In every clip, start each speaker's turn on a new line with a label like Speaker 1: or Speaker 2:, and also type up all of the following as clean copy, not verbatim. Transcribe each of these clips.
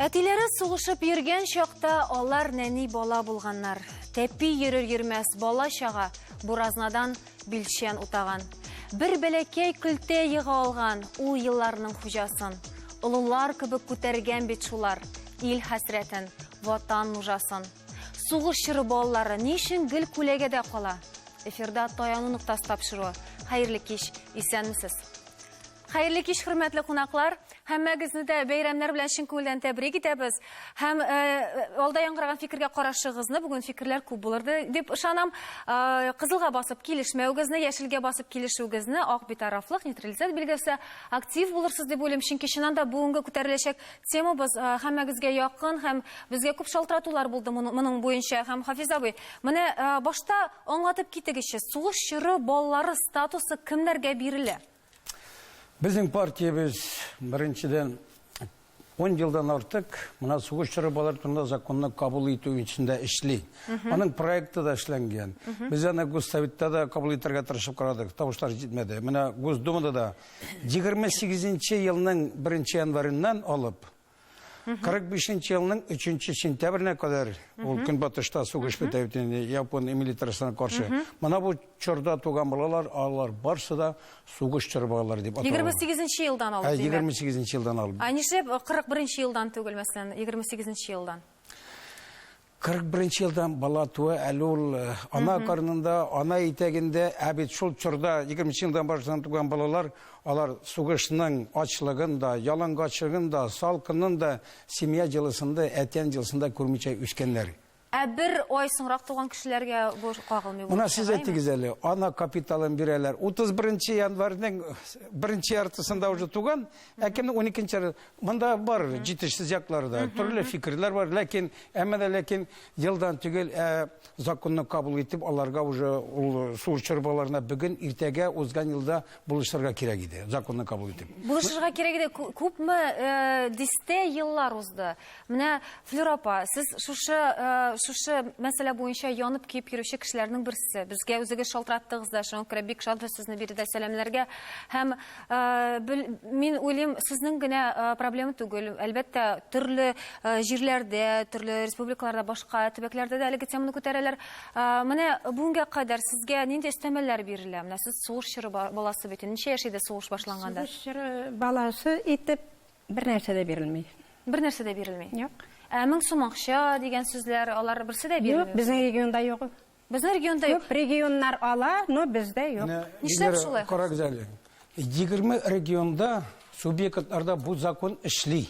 Speaker 1: Әтиләре сугышып йөргән чакта алар нәни бала булганнар. Тәпи йөрер йөрмәс бала чага буразнадан билчән утаган. Бер бәләкәй көлтә ега алган ул елларның хуҗасын. Олылар кебек күтәргән бит шулар ил хәсрәтен, ватан нужасын. Сугыш чоры балалары ни өчен гел күләгәдә кала? Эфирда таяну ноктасы тапшыруы. Хәерле кич, исәнмесез. Хәерле кич, хөрмәтле кунаклар. Һәммәгезне дә бәйрәмнәр белән чын күңелдән тәбрик итәбез. Һәм э, алда яңгыраган фикергә карашыгызны, бүген фикерләр күп булыр дип ышанам. Э, кызылга басып килешмәвегезне, яшелгә басып килешүегезне, ак битарафлык, нейтралитет билгесе, актив булырсыз дип уйлыйм, чөнки чыннан да бүгенге күтәреләчәк темабыз э, һәммәгезгә якын һәм безгә күп шалтыратулар булды моның буенча. Һәм Хафиз абый, менә э, башта аңлатып китегезче, сугыш чоры балалары статусы кемнәргә бирелә?
Speaker 2: Безнең партиябез беренчедән 10 елдан артык менә сугыш чоры балалар турында законны кабул итү өчен дә эшли. Аның проекты да эшләнгән. Без аны Госсоветта да кабул итәргә тырышып карадык, тавышлар җитмәде. Менә Госдумада да 28 елның 1 январеннан алып 45 елның 3 сентябренә кадәр ул көнбатышта сугыш бетә бит инде япон милитаристына каршы. Менә бу чорда туган балалар, алар барсы да сугыш чоры балалары дип атала.
Speaker 1: 28 елдан алып.
Speaker 2: 28 елдан алып.
Speaker 1: Ә нишләп 41 елдан түгел, мәсәлән, 28 елдан?
Speaker 2: 41 елдан бала туа, әле ул э, ана карнында, ана итәгендә, ә бит шул чорда 20 елдан башланып туган балалар, алар сугышның ачлыгын да, ялангачлыгын да, салкынын да, семья җылысын да, әтиән җылысын да күрмичә үскәннәр.
Speaker 1: Ә бер ай соңрак туган кешеләргә бу кагылмый.
Speaker 2: Менә сез әйтегез әле, ана капиталын бирәләр. 31 январьның беренче яртысында уже туган, ә кемнең 12 Монда бар җитешсез яклары да, төрле фикерләр бар, ләкин әмма дә ләкин елдан түгел, ә законны кабул итеп, аларга уже ул сугыш чоры балаларына бүген, иртәгә, узган елда булышырга кирәк иде, законны кабул итеп.
Speaker 1: Булышырга кирәк иде. Күпме э, дистә еллар узды. Менә Флюра апа, сез шушы э, шушы мәсьәлә буенча янып көеп йөрүче кешеләрнең берсе. Безгә үзегез шалтыраттыгыз да, шуңа күрә бик шатбыз сезне биредә сәламләргә. Һәм э, мин уйлыйм, сезнең генә э, проблема түгел. Әлбәттә, төрле җирләрдә, төрле республикаларда, башка төбәкләрдә дә әлеге теманы күтәрәләр. Менә бүгенгә кадәр сезгә нинди өстәмәләр бирелә? Менә сез сугыш чоры баласы бит. Ничә яшь иде сугыш башланганда?
Speaker 3: Сугыш чоры баласы итеп Бер нәрсә дә бирелми.
Speaker 1: Бер нәрсә дә бирелми?
Speaker 3: Юк.
Speaker 1: Ә 1000 сум акча дигән сүзләр, алар берсе дә бирелми?
Speaker 3: Юк, безнең регионда юк ул.
Speaker 1: Безнең регионда юк.
Speaker 3: Күп регионнар ала, но бездә юк.
Speaker 1: Нишләп шулай?
Speaker 2: Карагыз әле. 20 регионда субъектларда бу закон эшли.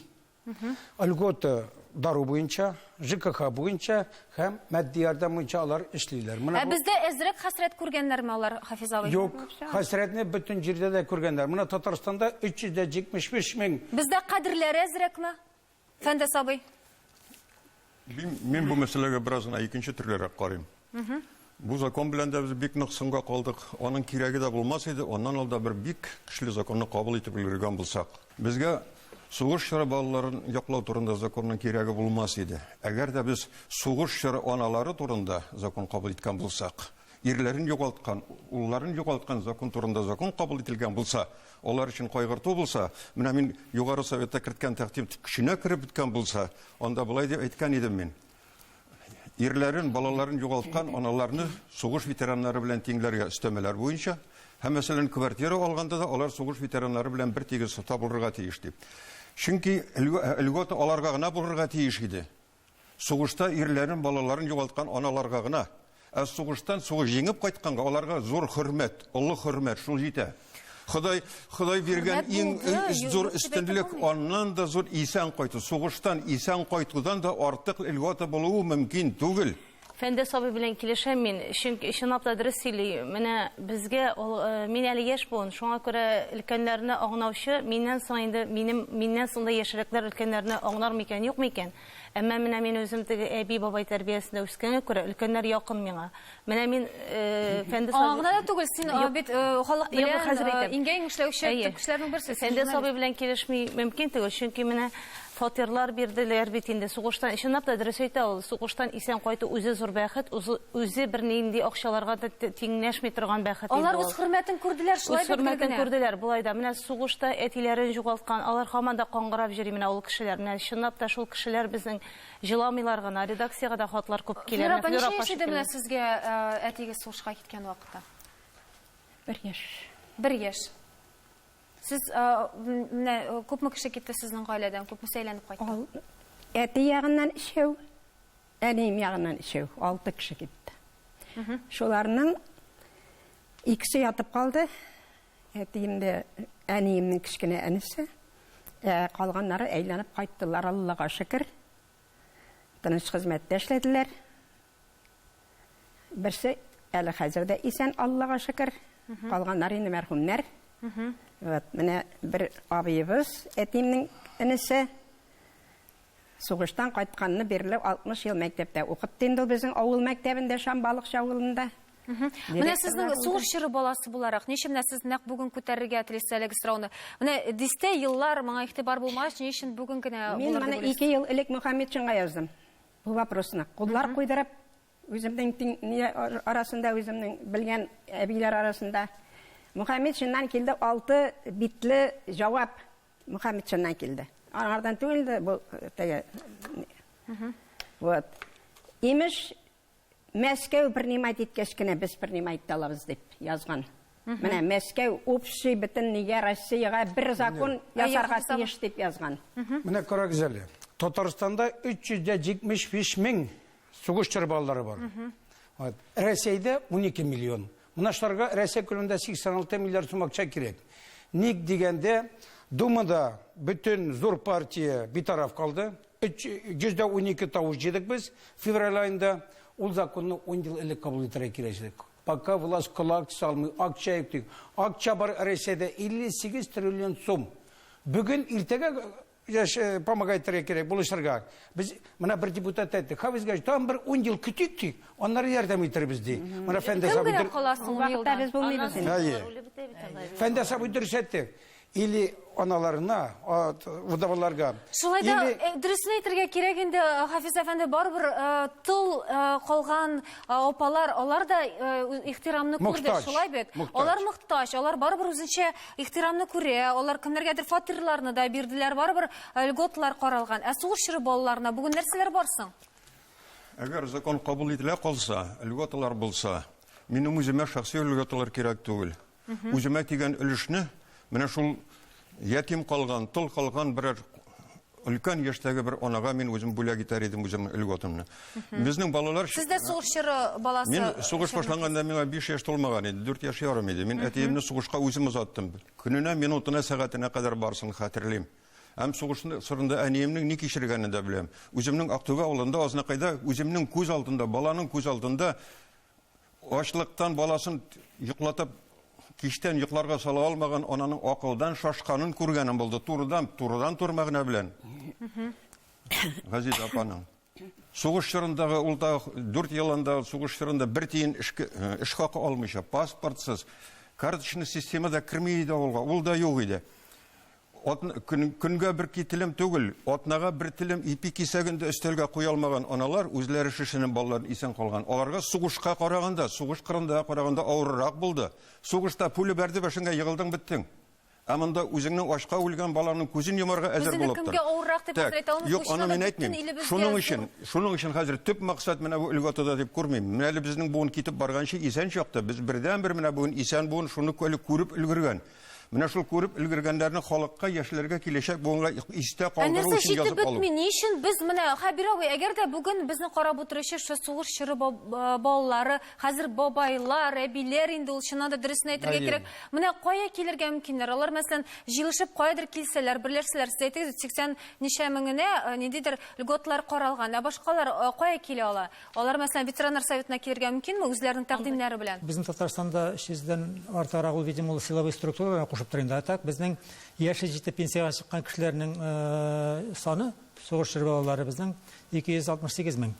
Speaker 2: Льгота дару буенча, ЖКХ буенча һәм матди ярдәм буенча алар эшлиләр.
Speaker 1: Менә Ә бездә әзрәк хәсрәт күргәннәрме алар, Хафиз абый?
Speaker 2: Юк, хәсрәтне бөтен җирдә дә күргәннәр. Менә Татарстанда 375 мең.
Speaker 1: Бездә кадерләре әзрәкме? Фәндәс абый.
Speaker 4: Мин, мин бу мәсьәләгә бераз гына икенче төрлерәк карыйм. Бу закон белән дә без бик нык соңга калдык. Аның кирәге дә булмас иде, аннан алда бер бик көчле законны кабул итеп өлгергән булсак. Безгә сугыш чоры балаларын яклау турында законның кирәге булмас иде. Әгәр дә без сугыш чоры аналары турында закон кабул иткән булсак, ирләрен югалткан, улларын югалткан закон турында закон кабул ителгән булса, алар өчен кайгырту булса, менә мин Югары Советта керткән тәкъдим көченә кереп беткән булса, анда болай дип әйткән идем мин. Ирләрен, балаларын югалткан аналарны сугыш ветераннары белән тиңләргә өстәмәләр буенча һәм, мәсәлән, квартира алганда да алар сугыш ветераннары белән бер тигез табылырга тиеш дип. Чөнки льгота аларга гына булырга тиеш иде. Сугышта ирләрен, балаларын югалткан аналарга гына. Ә сугыштан сугыш җиңеп кайтканга аларга зур хөрмәт, олы хөрмәт шул җитә. Ходай, Ходай биргән иң зур өстенлек, аннан да зур исән кайту. Сугыштан исән кайтудан да артык льгота булуы мөмкин түгел.
Speaker 5: Фәндәс абый белән килешәм мин, чөнки чынлап та дөрес сөйли. Менә безгә ул, мин әле яшь буын, шуңа күрә өлкәннәрне аңлаучы, миннән соң инде минем миннән соң да яшьрәкләр өлкәннәрне аңлар микән, юк микән? Әмма менә мин үзем теге әби-бабай тәрбиясендә үскәнгә күрә, өлкәннәр якын миңа. Менә мин Фәндәс
Speaker 1: Аңа гына да түгел, син бит халык белән иңгә-иң эшләүче төп кешеләрнең берсе.
Speaker 5: Фәндәс абый белән килешми мөмкин түгел, чөнки менә Фатирлар бирделәр бит инде сугыштан. Чынлап та дөрес әйтә ул, сугыштан исән кайту үзе зур бәхет, үзе бернинди акчаларга да тиңләшми торган бәхет инде
Speaker 1: Алар
Speaker 5: ул.
Speaker 1: үз хөрмәтен күрделәр, шулай
Speaker 5: Үз
Speaker 1: бит
Speaker 5: хөрмәтен
Speaker 1: генә.
Speaker 5: күрделәр болай да. Менә сугышта әтиләрен югалткан, алар һаман да каңгырап йөри менә ул кешеләр. Менә чынлап та шул кешеләр безнең җыламыйлар гына. Редакциягә дә хатлар күп килә.
Speaker 1: Флюра
Speaker 5: Менә
Speaker 1: апа,
Speaker 5: Флюра
Speaker 1: ничә
Speaker 5: апа
Speaker 1: яшь иде менә
Speaker 5: шикелле.
Speaker 1: сезгә әтигез сугышка киткән вакытта?
Speaker 3: Бер яшь.
Speaker 1: Бер яшь. Сез менә күпме кеше китте сезнең гаиләдән, күпмесе әйләнеп кайтты?
Speaker 3: Әти ягыннан өчәү, әнием ягыннан өчәү, 6 кеше китте. Шуларның икесе ятып калды. Әтием дә әниемнең кечкенә энесе. Калганнары әйләнеп кайттылар, Аллага шөкер. Тыныч хезмәттә эшләделәр. Берсе әле хәзер дә исән, Аллага шөкер. Калганнары инде мәрхүмнәр. Вот, менә бер абыебыз, әтиемнең энесе, сугыштан кайтканны бирле 60 ел мәктәптә укытты инде ул безнең авыл мәктәбендә, Шамбалыкчы авылында.
Speaker 1: Менә сезнең сугыш чоры баласы буларак, ни өчен менә сез нәкъ бүген күтәрергә телисез әлеге сорауны? Менә дистә еллар моңа игътибар булмагач, ни өчен бүген генә
Speaker 3: Мин
Speaker 1: булыр дип
Speaker 3: моны
Speaker 1: уйлыйсыз?
Speaker 3: 2 ел элек Мөхәммәтшинга яздым. Бу вопросны куллар куйдырып, үземнең арасында, үземнең белгән әбиләр арасында Мөхәммәтшиннан килде 6 битле җавап. Мөхәммәтшиннан килде. Аңардан түгел инде бу теге. Вот. Имеш, Мәскәү принимать иткәч кенә без принимать итә алабыз дип язган. Менә Мәскәү общий бөтен нигә Россиягә бер закон ясарга тиеш дип язган.
Speaker 2: Менә карагыз әле. Татарстанда 375 мең сугыш чоры балалары бар. Вот. Рәсәйдә 12 миллион. Менә шуларга Рәсәй күләмендә 86 миллиард сум акча кирәк. Ник дигәндә, Думада бөтен зур партия битараф калды. 112 тавыш җыйдык без февраль аенда. Ул законны 10 ел элек кабул итәргә кирәк иде. Пока власть колак салмый, акча юк ди. Акча бар Рәсәйдә 58 триллион сум. Бүген иртәгә яшь помогать итәргә кирәк, булышырга. Без менә бер депутат әйтте, Хафиз Гаҗ, тагын бер 10 ел көтик ди, аннары ярдәм итербез ди. Менә Фәндәс
Speaker 1: Кем
Speaker 2: абый
Speaker 1: генә кала соң ун елдан?
Speaker 3: Без булмыйбыз инде.
Speaker 2: Әйе. Фәндәс абый дөрес әйтте. Или аналарына, вдоваларга.
Speaker 1: Шулай да, дөресен әйтергә кирәк инде, Хафиз әфәнде, барыбер тыл калган апалар, алар да ихтирамны күрде, шулай бит? Алар мохтаҗ, алар барыбер үзенчә ихтирамны күрә, алар кемнәргәдер фатирларны да бирделәр, барыбер льготалар каралган. Ә сугыш чоры балаларына бүген нәрсәләр бар соң?
Speaker 4: Әгәр закон кабул ителә калса, льготалар булса, минем үземә шәхси льготалар кирәк түгел. Үземә тигән өлешне менә шул ятим калган, тол калган берәр өлкән яшьтәге бер анага мин үзем бүләк итәр идем үземнең льготымны. Безнең балалар
Speaker 1: Сез дә сугыш чоры баласы.
Speaker 4: Мин сугыш башланганда миңа 5 яшь тулмаган иде, 4 яшь ярым иде. Мин әтиемне сугышка үзем озаттым. Көненә, минутына, сәгатенә кадәр барсын хәтерлим. Һәм сугыш чорында әниемнең ни кичергәнен дә беләм. Үземнең Актүбә авылында, Азнакайда үземнең күз алдында, баланың күз алдында ачлыктан баласын йоклатып, кичтән йокларга сала алмаган ананың акылдан шашканын күргәнем булды. Турыдан, турыдан тур мәгънә белән. Газиз апаның. Сугыш чорындагы ул да 4 елында сугыш чорында бер тиен эш хакы алмыйча, паспортсыз, карточный системада керми иде авылга, ул да юк иде. Көнгә бер телем түгел, атнага бер телем ипи кисәген дә өстәлгә куя алмаган аналар үзләре шешенең балаларын исән калган. Аларга сугышка караганда, сугыш кырында караганда авыррак булды. Сугышта пуля бәрде, башыңа егылдың, беттең. Ә монда үзеңнең ачка үлгән балаңның күзен йомарга әзер булып тор.
Speaker 1: Кемгә авыррак дип әйтә алмыйм.
Speaker 4: Юк, аны мин әйтмим. Шуның өчен хәзер төп максат менә бу льготада дип күрмим. Менә әле безнең буын китеп барганчы исән чакта без бердән-бер менә бүген исән буын шуны әле күреп өлгергән. Менә шул күреп өлгергәннәрне халыкка, яшьләргә, киләчәк буынга истә калдыру өчен язып алу.
Speaker 1: Ни өчен без менә Хәбир абый, әгәр дә бүген безне карап утыручы шул сугыш чоры балалары, хәзер бабайлар, әбиләр инде ул чыннан да дөресен әйтергә кирәк. Менә кая килергә мөмкиннәр? Алар мәсәлән җыелышып каядыр килсәләр, берләшсәләр, сез әйтегез, 80 ничә меңенә ниндидер льготалар каралган. Ә башкалар кая килә ала? Алар мәсәлән ветераннар советына килергә мөмкинме үзләренең тәкъдимнәре белән?
Speaker 6: Безнең Татарстанда 300дән артыграк ул, видимо, ул силовой структураларга кушып тора инде. А так безнең яше җитеп пенсиягә чыккан кешеләрнең саны, сугыш чоры балалары безнең 268 мең.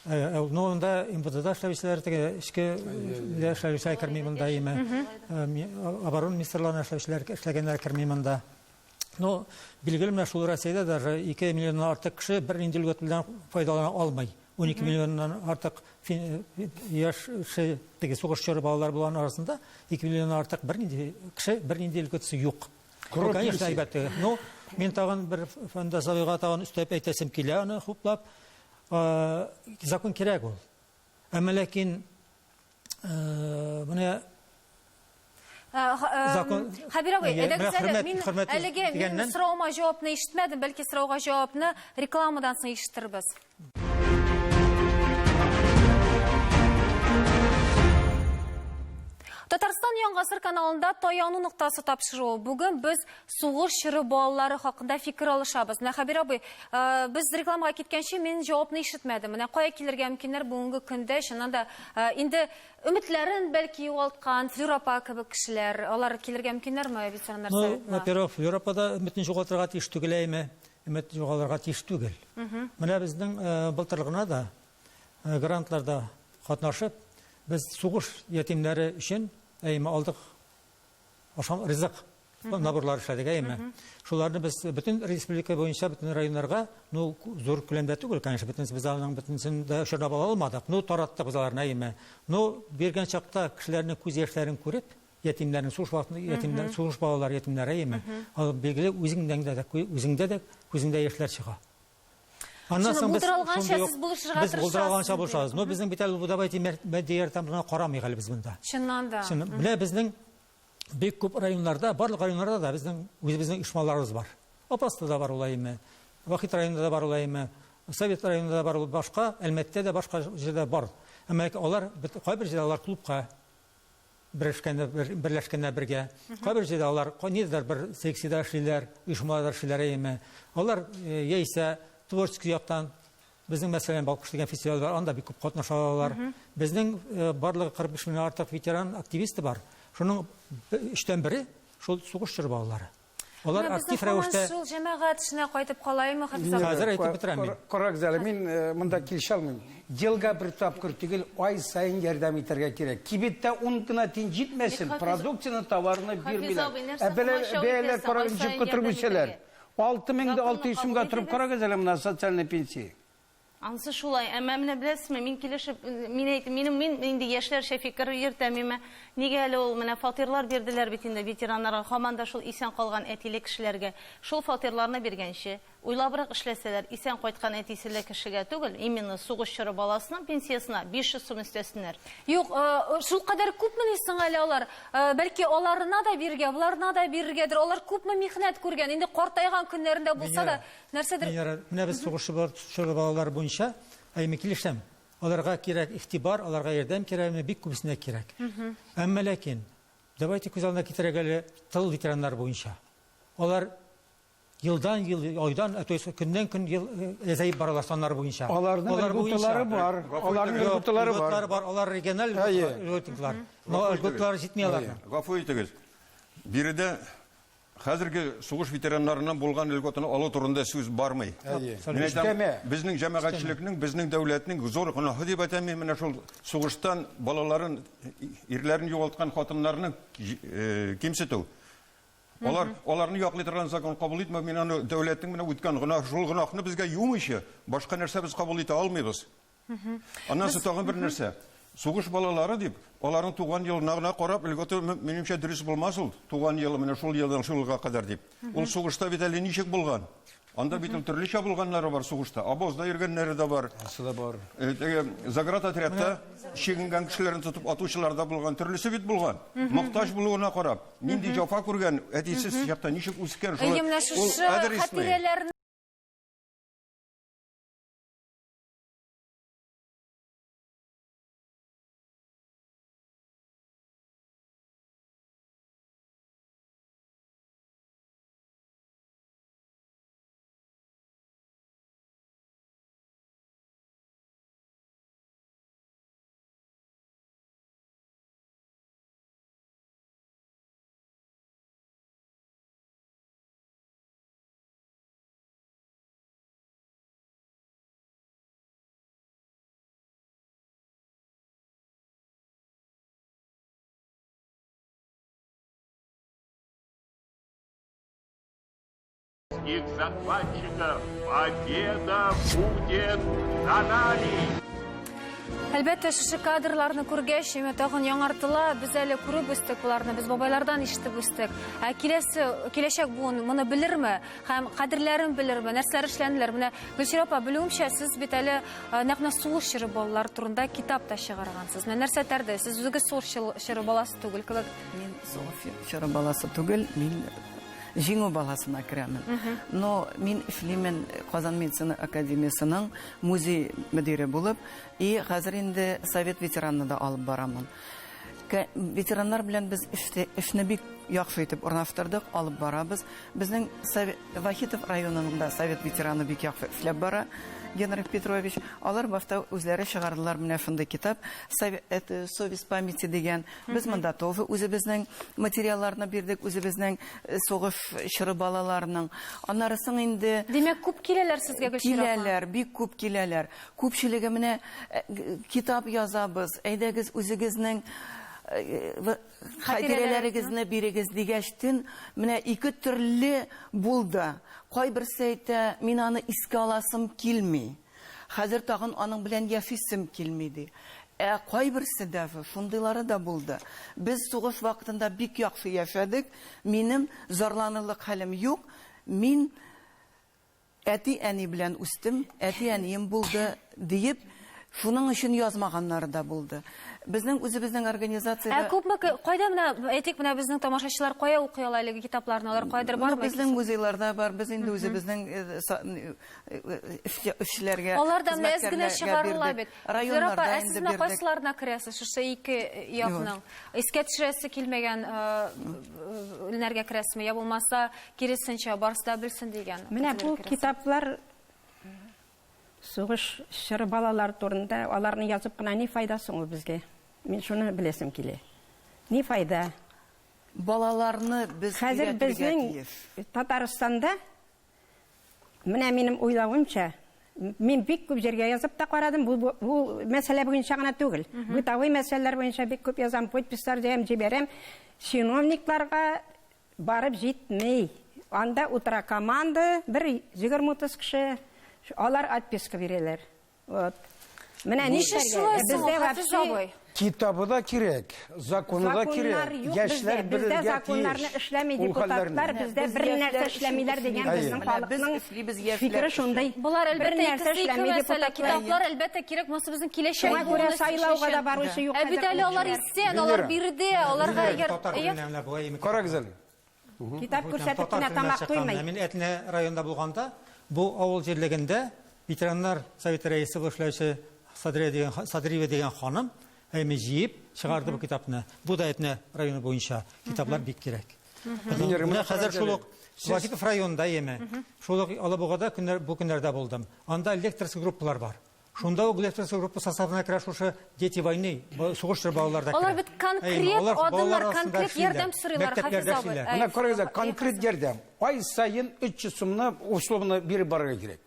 Speaker 6: Ну, анда МВДда эшләүчеләр, теге эчке эшләүчеләр керми монда, име. Оборона министрларына эшләүчеләр, эшләгәннәр керми монда. Ну, билгеле, менә шул Россиядә даже 2 миллионнан артык кеше бернинди льгот белән файдалана алмый. 12 миллионнан артык яшь кеше, теге сугыш чоры балалары булган арасында 2 миллионнан артык бернинди кеше, бернинди льготасы юк.
Speaker 2: Крупный
Speaker 6: Конечно, әйбәт. Ну, мин тагын бер Фәндәс абыйга тагын өстәп әйтәсем килә, аны хуплап. Закон кирәк ул. Әмма ләкин менә
Speaker 1: Закон. Хәбир абый, әйдәгез әле, мин әлеге мин соравыма җавапны ишетмәдем, бәлки сорауга җавапны рекламадан соң ишетербез. Татарстан Яңгасыр каналында таяну ноктасы тапшыруы. Бүген без сугыш чоры балалары хакында фикер алышабыз. Менә Хәбир абый, без рекламага киткәнче мин җавапны ишетмәдем. Менә кая килергә мөмкиннәр бүгенге көндә, чыннан да инде өметләрен бәлки югалткан Флюр апа кебек кешеләр, алар килергә мөмкиннәрме ветераннар
Speaker 6: Ну,
Speaker 1: советына?
Speaker 6: Во-первых, Флюр апа да өметен югалтырга тиеш түгел, әйме? Өмет югалырга тиеш түгел. Менә безнең былтыр гына да грантларда катнашып, без сугыш ятимнәре өчен, әйме, алдык ашам ризык наборлар эшләдек, әйме. Шуларны без бөтен республика буенча, бөтен районнарга, ну, зур күләмдә түгел, конечно, бөтен без аның бөтенсен дә чорнап ала алмадык. Ну, тараттык без аларны, әйме. Ну, биргән чакта кешеләрнең күз яшьләрен күреп, ятимнәрнең сугыш вакытында ятимнәр, сугыш балалары ятимнәре, әйме. Ал билгеле үзеңдән дә, үзеңдә дә күзеңдә яшьләр чыга. Аннан
Speaker 1: Шуны
Speaker 6: соң без
Speaker 1: булдыра алганча
Speaker 6: шундый ук-
Speaker 1: сез булышырга
Speaker 6: без булдыра алганча
Speaker 1: тырышасыз.
Speaker 6: булышабыз. Но безнең бит әле бу давайте матди ярдәм гына карамыйк әле без монда.
Speaker 1: Чыннан да.
Speaker 6: Чын, менә безнең бик күп районнарда, барлык районнарда да безнең үзебезнең оешмаларыбыз бар. Апаста да бар ул әйме, Вахит районында да бар ул әйме, Совет районында да бар ул, башка, Әлмәттә дә башка җирдә бар. Әмма алар кайбер җирдә алар клубка берләшкәннәр бергә. Кайбер җирдә алар ниндидер бер секциядә эшлиләр, оешмаларда эшлиләр әйме. Алар яисә творческий яктан безнең, мәсәлән, Балкыш дигән фестиваль бар, анда бик күп катнаша алалар. Безнең барлыгы 45 меңнән артык ветеран активисты бар. Шуның өчтән бере шул сугыш чоры балалары. Алар
Speaker 1: Менә безнең
Speaker 6: актив
Speaker 1: һаман
Speaker 6: рәвештә
Speaker 1: шул җәмәгать эшенә кайтып калаймы, Хафиз абый?
Speaker 6: Хәзер әйтеп бетерәм мин.
Speaker 2: Карагыз әле, мин монда килешә алмыйм. Елга бер тапкыр түгел, ай саен ярдәм итәргә кирәк. Кибеттә 10 гына тин җитмәсен,
Speaker 5: Хафиз-
Speaker 2: продукцияне, товарны
Speaker 5: Хафиз
Speaker 2: бирмиләр.
Speaker 5: абый, нәрсә
Speaker 2: Ә
Speaker 5: комачау
Speaker 2: бәяләр
Speaker 5: итәсең,
Speaker 2: карагыз
Speaker 5: ай
Speaker 2: ничек
Speaker 5: саен
Speaker 2: котырып
Speaker 5: ярдәм
Speaker 2: үсәләр.
Speaker 5: итәргә?
Speaker 2: 6600
Speaker 5: Законны
Speaker 2: сумга
Speaker 5: кабул
Speaker 2: торып
Speaker 5: итегез.
Speaker 2: карагыз әле менә социальный пенсия.
Speaker 5: Ансы шулай, әмма менә беләсезме, мин килешеп, мин әйтим, минем мин инде яшьләрчә фикер йөртәм, миңа нигә әле ул менә фатирлар бирделәр бит инде ветераннарга, һаман да шул исән калган әтиле кешеләргә. Шул фатирларны биргәнче, уйлабрак эшләсәләр, исән кайткан әтиселе кешегә түгел, именно сугыш чоры баласының пенсиясенә 500 сум өстәсеннәр.
Speaker 1: Юк, шул кадәр күпмени соң әле алар? Бәлки аларына да бирергә, боларына да бирергәдер. Алар күпме михнәт күргән, инде картайган көннәрендә булса да, нәрсәдер
Speaker 6: Венера, менә без сугыш чоры балалар буенча, әйме килешәм. Аларга кирәк игътибар, аларга ярдәм кирәк, бик күбесенә кирәк. Әмма ләкин давайте күз алдына китерәк әле тыл ветераннар буенча. Алар елдан ел, айдан, то есть көннән көн ел әзәеп баралар саннар буенча.
Speaker 2: Аларның
Speaker 6: Алар
Speaker 2: льготалары
Speaker 6: буенча-
Speaker 2: бар.
Speaker 4: Гафу
Speaker 2: Аларның
Speaker 4: итегез.
Speaker 2: льготалары бар.
Speaker 6: Льготлары бар, алар региональ
Speaker 2: Әйе.
Speaker 6: льготниклар. Но льготалары җитми аларның.
Speaker 4: Гафу итегез. Биредә хәзерге сугыш ветераннарыннан булган льготаны алу турында сүз бармый.
Speaker 2: Әйе.
Speaker 4: Мин әйтәм,
Speaker 2: Өстәмә.
Speaker 4: безнең җәмәгатьчелекнең, безнең дәүләтнең зур гөнаһы дип әйтәм мин, менә шул сугыштан балаларын, ирләрен югалткан хатыннарны кимсетү. Алар, аларны яклый торган закон кабул итмәү, мин аны дәүләтнең менә үткән гөнаһ, шул гөнаһны безгә юмыйча, башка нәрсә без кабул итә алмыйбыз. Аннан соң тагын бер нәрсә. Сугыш балалары дип, аларның туган елына гына карап, льгота минемчә дөрес булмас ул. Туган елы менә шул елдан шул елга кадәр дип. Ул сугышта бит әле ничек булган? Анда бит ул төрлечә булганнары бар сугышта. Обозда йөргәннәре дә бар.
Speaker 2: Ансы да бар.
Speaker 4: Теге заградотрядта чигенгән кешеләрне тотып атучылар да булган, төрлесе бит булган. Мохтаҗ булуына карап, нинди җәфа күргән, әтисез чакта ничек үскән, шулай.
Speaker 1: Әйе, менә
Speaker 4: Ул
Speaker 1: шушы
Speaker 4: адресный.
Speaker 1: хатирәләрне
Speaker 7: немецких захватчиков. Победа будет за нами!
Speaker 1: Әлбәттә, шушы кадрларны күргәч, өмет тагын яңартыла. Без әле күреп үстек боларны, без бабайлардан ишетеп үстек. Ә киләсе, киләчәк буын моны белерме һәм кадерләрен белерме, нәрсәләр эшләнелер? Менә Гөлчирә апа, белүемчә, сез бит әле нәкъ менә сугыш чоры балалары турында китап та чыгаргансыз. Менә нәрсә этәрде? Сез үзегез сугыш чоры баласы түгел кебек.
Speaker 8: Мин сугыш чоры баласы түгел, мин Җиңү баласына керәмен. Но мин эшлимен Казан медицина академиясенең музей мөдире булып, и хәзер инде совет ветеранны да алып барамын. Ветераннар белән без эшне бик яхшы итеп урнаштырдык, алып барабыз. Безнең Вахитов районының да совет ветераны бик яхшы эшләп бара, Генрих Петрович. Алар башта үзләре чыгардылар менә шундый китап, Совесть памяти дигән. Без монда тоже үзебезнең материалларны бирдек, үзебезнең э, сугыш чоры балаларының. Аннары соң инде
Speaker 1: Димәк, күп киләләр сезгә, Гөлчирә
Speaker 8: апа? Киләләр, бик күп киләләр. Күпчелеге менә э, китап язабыз, әйдәгез үзегезнең э, хатирәләрегезне бирегез дигәчтен, менә ике төрле булды. Кайберсе әйтә, мин аны искә аласым килми. Хәзер тагын аның белән яшисем килми, ди. Ә кайберсе даже, шундыйлары да булды. Без сугыш вакытында бик яхшы яшәдек, минем зарланырлык хәлем юк, мин әти-әни белән үстем, әти-әнием булды, диеп, шуның өчен язмаганнары да булды. Безнең үзебезнең организациядә...
Speaker 1: Ә күпме, кайда менә, әйтик, менә безнең тамашачылар кая укый ала әлеге китапларны? Алар каядыр бармы?
Speaker 8: Безнең музейларда бар, без инде үзебезнең э, э, эшчеләргә,
Speaker 1: Алар да менә әз генә чыгарыла бит.
Speaker 8: Районнарда
Speaker 1: ә сез менә кайсыларына керәсез шушы ике якның? Искә төшерәсе килмәгән нәргә керәсезме? Я булмаса, киресенчә, барысы да белсен дигән.
Speaker 3: Менә бу китаплар сугыш чоры балалар турында, аларны язып кына ни файда соң ул безгә? Мин шуны беләсем килә. Ни файда?
Speaker 8: Балаларны без
Speaker 3: Хәзер безнең Татарстанда Менә минем уйлавымча, мин бик күп җиргә язып та карадым, бу, бу, бу мәсьәлә буенча гына түгел. Бытовой мәсьәләләр буенча бик күп язам, подписьлар җыям, җибәрәм. Чиновникларга барып җитми. Анда утыра команда, бер 20-30 кеше, алар отписка бирәләр. Вот. Менә
Speaker 1: Ничек
Speaker 3: нишләргә?
Speaker 1: шулай соң,
Speaker 3: Бездә
Speaker 1: Хафиз
Speaker 3: вообще
Speaker 1: абый?
Speaker 2: Китабы да кирәк, законы да
Speaker 3: Законнар
Speaker 2: кирәк.
Speaker 3: юк
Speaker 2: Яшьләр
Speaker 3: бездә. Бездә
Speaker 2: белергә
Speaker 3: законнарны
Speaker 2: тиеш
Speaker 3: эшләми
Speaker 2: ул
Speaker 3: депутатлар,
Speaker 2: хәлләрне.
Speaker 3: бездә
Speaker 8: Без
Speaker 3: бер
Speaker 8: яшьләр
Speaker 3: нәрсә
Speaker 8: өчен
Speaker 3: эшләмиләр дигән
Speaker 2: Әйе.
Speaker 3: безнең
Speaker 8: Менә без
Speaker 3: халыкның
Speaker 8: эшлибез яшьләр
Speaker 3: фикере
Speaker 8: өчен.
Speaker 3: шундый.
Speaker 1: Болар
Speaker 3: Бер
Speaker 1: әлбәттә
Speaker 3: нәрсә
Speaker 1: икесе ике
Speaker 3: эшләми
Speaker 1: мәсьәлә.
Speaker 3: депутатлар.
Speaker 1: Китаплар әлбәттә кирәк, монысы безнең киләчәк
Speaker 3: Шуңа күрә
Speaker 1: буын
Speaker 3: сайлауга
Speaker 1: өчен.
Speaker 3: да баручы юк
Speaker 1: Ә бит
Speaker 3: хәзер
Speaker 1: әле алар
Speaker 3: кешеләр.
Speaker 1: исән, алар
Speaker 2: Венера.
Speaker 1: биредә, аларга
Speaker 6: Венера,
Speaker 1: әгәр
Speaker 6: татар
Speaker 1: Әйе.
Speaker 6: теленә менә болай имек.
Speaker 2: Карагыз әле.
Speaker 3: Китап күрсәтеп
Speaker 6: Татар
Speaker 3: кенә
Speaker 6: теленә
Speaker 3: тамак
Speaker 6: чыккан.
Speaker 3: туймый.
Speaker 6: Менә Мин Әтнә районында булганда, бу авыл җирлегендә ветераннар советы рәисе булып эшләүче Садрия дигән, Садриева дигән ханым әйме җыеп чыгарды бу китапны. Бу да Әтнә районы буенча китаплар бик кирәк.
Speaker 2: Венера,
Speaker 6: Менә
Speaker 2: менә
Speaker 6: хәзер
Speaker 2: карагыз
Speaker 6: шул
Speaker 2: әле.
Speaker 6: ук Вахитов районында әйеме. Шул ук Алабугада көннәр, бу көннәрдә булдым. Анда лекторский группалар бар. Шунда ук лекторский группа составына керә шушы Дети войны, сугыш чоры балалар да керә.
Speaker 1: Алар бит конкрет адымнар, конкрет ярдәм сорыйлар, Хафиз абый.
Speaker 2: Менә карагыз, конкрет ярдәм. Ай саен 300 сумны условно биреп барырга кирәк.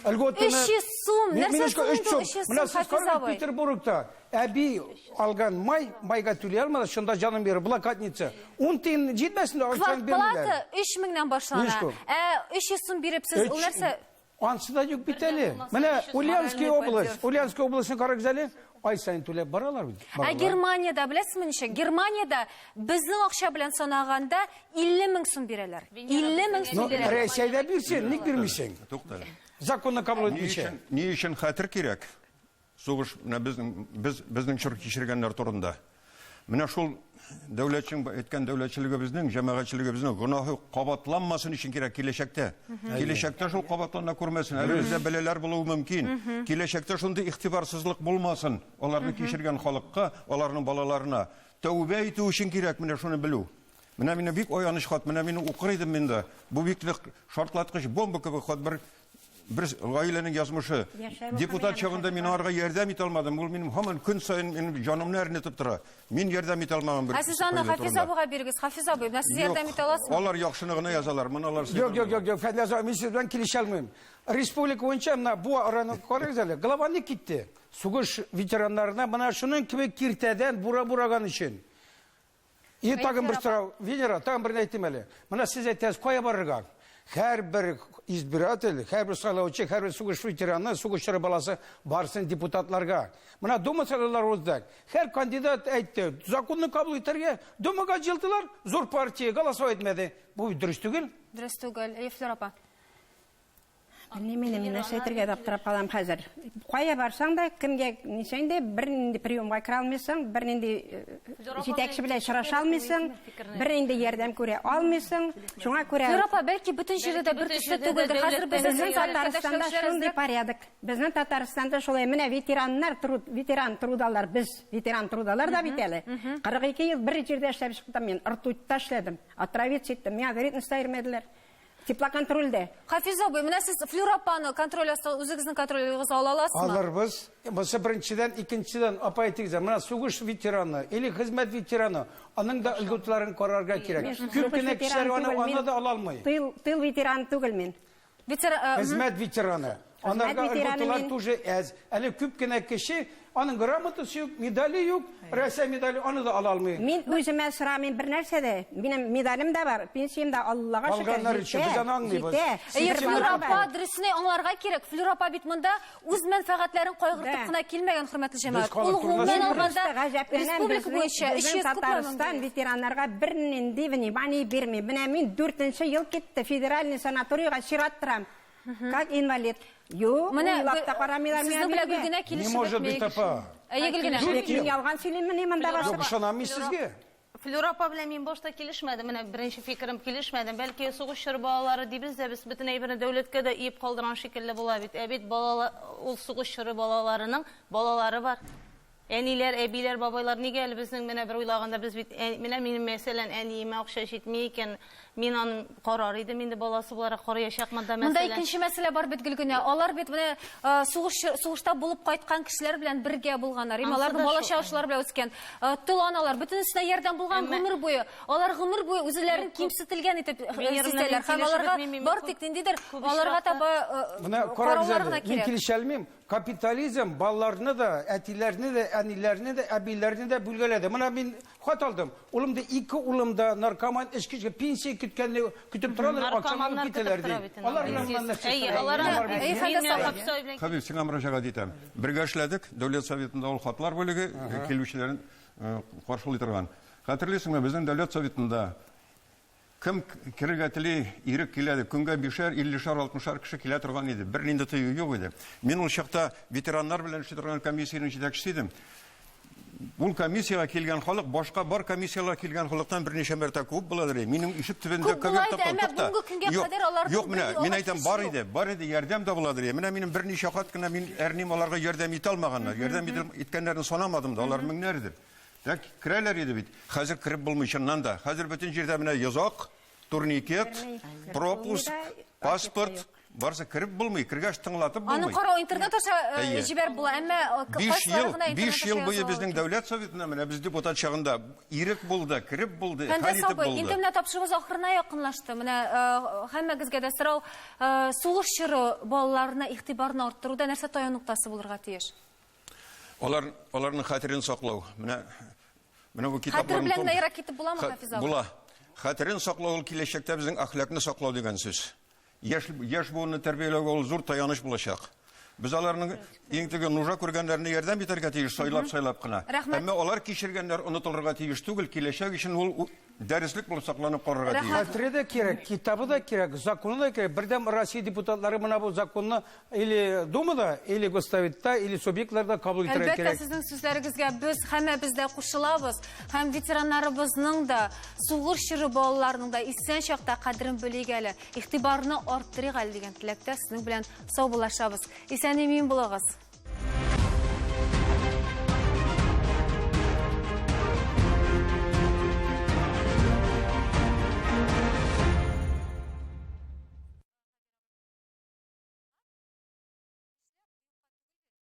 Speaker 2: Льготаны
Speaker 1: 300 сум, нәрсә сум инде ул 300 сум,
Speaker 2: Менә сез
Speaker 1: Хафиз
Speaker 2: карагыз,
Speaker 1: абый?
Speaker 2: Петербургта әби алган май, майга түли алмады, шунда җанын биреп, блокадница. 10 тиен җитмәсен дә, акчаны бирмиләр.
Speaker 1: Квартплата 3000-нән башлана. Ә 300 сум биреп сез ул нәрсә?
Speaker 2: Ансы да юк бит әле. Менә Ульяновский область, Ульяновский областьны карагыз әле, ай саен түләп баралар бит.
Speaker 1: Ә Германиядә беләсезме ничек? Германиядә безнең акча белән санаганда 50 мең сум бирәләр. 50 мең сум бирәләр.
Speaker 2: Рәсәйдә бирсен, ник бирмисең?
Speaker 4: Тукта әле.
Speaker 2: Законны кабул итмичә.
Speaker 4: Ни өчен хәтер кирәк? Сугыш менә безнең без безнең чор кичергәннәр турында. Менә шул дәүләтчең әйткән дәүләтчелегебезнең, җәмәгатьчелегебезнең гөнаһы кабатланмасын өчен кирәк киләчәктә. Киләчәктә шул кабатлана күрмәсен. Әле бездә бәлаләр булуы мөмкин. Киләчәктә шундый игътибарсызлык булмасын аларны кичергән халыкка, аларның балаларына. Тәүбә итү өчен кирәк менә шуны белү. Менә мине бик аяныч хат, менә мине укыр идем мин дә. Бу бик нык шартлаткыч бомба кебек хат бер бер гаиләнең язмышы. Депутат чагында мин аларга ярдәм итә алмадым. Ул минем һаман көн саен минем җанымны әрнетеп тора. Мин ярдәм итә алмаган бер.
Speaker 1: Ә сез аны Хафиз абыйга бирегез. Хафиз абый, менә сез ярдәм итә аласызмы?
Speaker 4: Алар яхшыны гына язалар, моны алар
Speaker 2: Юк, юк, юк, юк, Фәнил абый, мин сез белән килешә алмыйм. Республика буенча менә бу араны карагыз әле. Голова ник китте? Сугыш ветераннарына менә шуның кебек киртәдән бура бураган өчен. И тагын бер сорау, Венера, тагын берне әйтим әле. Менә сез әйтәсез, кая барырга? Һәрбер избиратель, һәрбер сайлаучы, һәрбер сугыш ветераны, сугыш чоры баласы барсын депутатларга. Менә Дума сайлаулары узды. Һәр кандидат әйтте, законны кабул итәргә. Думага җыелдылар, зур партия голосовать итмәде. Бу дөрес түгел.
Speaker 1: Дөрес түгел. Әйе, Флюра апа.
Speaker 3: Белмим инде, мин нәрсә әйтергә дә аптырап калам хәзер. Кая барсаң да, кемгә нисәң дә, бернинди приемга керә алмыйсың, бернинди җитәкче белән очраша алмыйсың, бернинди ярдәм күрә алмыйсың. Шуңа күрә
Speaker 1: Флюра апа, бәлки бөтен җирдә дә бер төсле түгелдер. Хәзер
Speaker 3: безнең Татарстанда шундый порядок. Безнең Татарстанда шулай. Менә ветераннар, труд, ветеран трудалар, без ветеран трудалар да бит әле. 42 ел бер җирдә эшләп чыктым мин. Ртутьта эшләдем. Отравиться иттем. Миңа вероятность та бирмәделәр. Теплоконтрольдә.
Speaker 1: Хафиз абый, менә сез Флюра апаны контроль асты, үзегезнең контролегезгә ала аласызмы?
Speaker 2: Алырбыз. Бусы беренчедән, икенчедән, апа әйтегез, менә сугыш ветераны или хезмәт ветераны, аның да льготаларын карарга кирәк. Күп кенә кешеләр аны, аны да ала алмый.
Speaker 3: Тыл, тыл ветераны түгел мин.
Speaker 2: Хезмәт ветераны. Анарга льготалар тоже әз. Әле күп кенә кеше, аның грамотасы юк, медале юк, Россия медале аны да ала алмый.
Speaker 3: Мин үземә сорамыйм бер нәрсә дә. Минем медалем дә бар, пенсиям дә, Аллага шөкер,
Speaker 2: Алганнар өчен без аны аңлыйбыз.
Speaker 1: Әйе, Флюра апа дөресен аңларга кирәк. Флюра апа бит монда үз мәнфәгатьләрен кайгыртып кына килмәгән, хөрмәтле җәмәгать. Ул гомумән алганда республика буенча 300 күпме
Speaker 3: Татарстан ветераннарга бернинди внимание бирми. Менә мин дүртенче ел китте федеральный санаторийга чират торам. Как инвалид. Юк, уйлап та карамыйлар миңа.
Speaker 1: Сезнең белән Гөлгенә килешеп
Speaker 2: Не может быть, апа.
Speaker 1: Әйе, Гөлгенә.
Speaker 3: Мин ялган сөйлиммени монда басып?
Speaker 2: Юк, ышанам мин сезгә.
Speaker 5: Флюра апа белән мин башта килешмәдем. Менә беренче фикерем килешмәдем. Бәлки сугыш чоры балалары дибез дә, без бөтен әйберне дәүләткә дә иеп калдырган шикелле була бит. Ә бит балалар, ул сугыш чоры балаларының балалары бар. Әниләр, әбиләр, бабайлар нигә әле безнең менә бер уйлаганда без бит, менә минем мәсәлән әниемә акча җитми икән, мин аны карар идем инде баласы буларак караячакмын да мәсәлән.
Speaker 1: Монда икенче мәсьәлә бар бит, Гөлгенә. Алар бит менә сугыш сугышта булып кайткан кешеләр белән бергә булганнар. Им аларның бала чагышлары белән үскән. Тол аналар, бөтенесенә ярдәм булган гомер буе. Алар гомер буе үзләрен кимсетелгән итеп сизәләр һәм аларга бар тик ниндидер аларга таба
Speaker 2: караулар гына кирәк. Мин килешә алмыйм. Капитализм балаларны да, әтиләрне дә, әниләрне дә, әбиләрне дә бүлгәләде. Менә мин хат алдым. Улым да, ике улым да наркоман, эчкече, пенсия көткәнне көтеп торалар, акчаны алып китәләр ди. Алар белән моннан нәрсә
Speaker 4: Хәбиб, сиңа мөрәҗәгать итәм. Бергә эшләдек, Дәүләт Советында ул хатлар бүлеге килүчеләрен каршылый торган. Хәтерлисеңме, безнең Дәүләт Советында Кем керергә тели, ирек килә дип, көнгә бишәр, иллешәр, алтмышар кеше килә торган иде. Бернинди тыю юк иде. Мин ул чакта ветераннар белән эшли торган комиссиянең җитәкчесе идем. Ул комиссиягә килгән халык башка бар комиссияләргә килгән халыктан берничә мәртә күп буладыр. Минем ишек төбендә
Speaker 1: конверт таптым. Тукта. Юк,
Speaker 4: юк, менә мин әйтәм, бар иде, бар иде, ярдәм дә буладыр. Менә минем берничә хат кына мин әрним аларга ярдәм итә алмаганнар. Ярдәм иткәннәрне санамадым да, алар меңнәрдер. Так, керәләр иде бит. Хәзер кереп булмый чыннан да. Хәзер бөтен җирдә менә йозак, турникет, пропуск, паспорт, барсы кереп булмый. Кергәч тыңлатып булмый.
Speaker 1: Аны карау интернет аша э, җибәреп була, әмма э,
Speaker 4: 5 ел, 5 ел буе безнең дәүләт советына менә без депутат чагында ирек булды, кереп булды, хәл итеп булды.
Speaker 1: Инде менә тапшыруыбыз ахырына якынлашты. Менә э, һәммәгезгә дә сорау, сугыш чоры балаларына игътибарны арттыруда нәрсә таяну ноктасы булырга тиеш?
Speaker 4: Алар, аларның хәтерен саклау. Менә менә бу китапларны.
Speaker 1: Хәтер белән генә ерак китеп буламы, Хафиз абый?
Speaker 4: Була. Хәтерен саклау ул киләчәктә безнең әхлакны саклау дигән сүз. Яшь яшь буынны тәрбияләүгә ул зур таяныч булачак. Без аларның иң теге нужа күргәннәренә ярдәм итәргә тиеш, сайлап-сайлап кына. Әмма алар кичергәннәр онытылырга тиеш түгел, киләчәк өчен ул дәреслек булып сакланып калырга тиеш.
Speaker 2: Хәтере дә кирәк, китабы да кирәк, законы да кирәк. Бердәм Россия депутатлары менә бу законны или Думада, или Госсоветта, или субъектларда кабул итәргә кирәк.
Speaker 1: Әлбәттә, сезнең сүзләрегезгә без һәммәбез дә кушылабыз. Һәм ветераннарыбызның да, сугыш чоры балаларының да исән чакта кадерен белик әле, игътибарны арттырыйк әле дигән теләктә сезнең белән саубуллашабыз. Исән-имин булыгыз.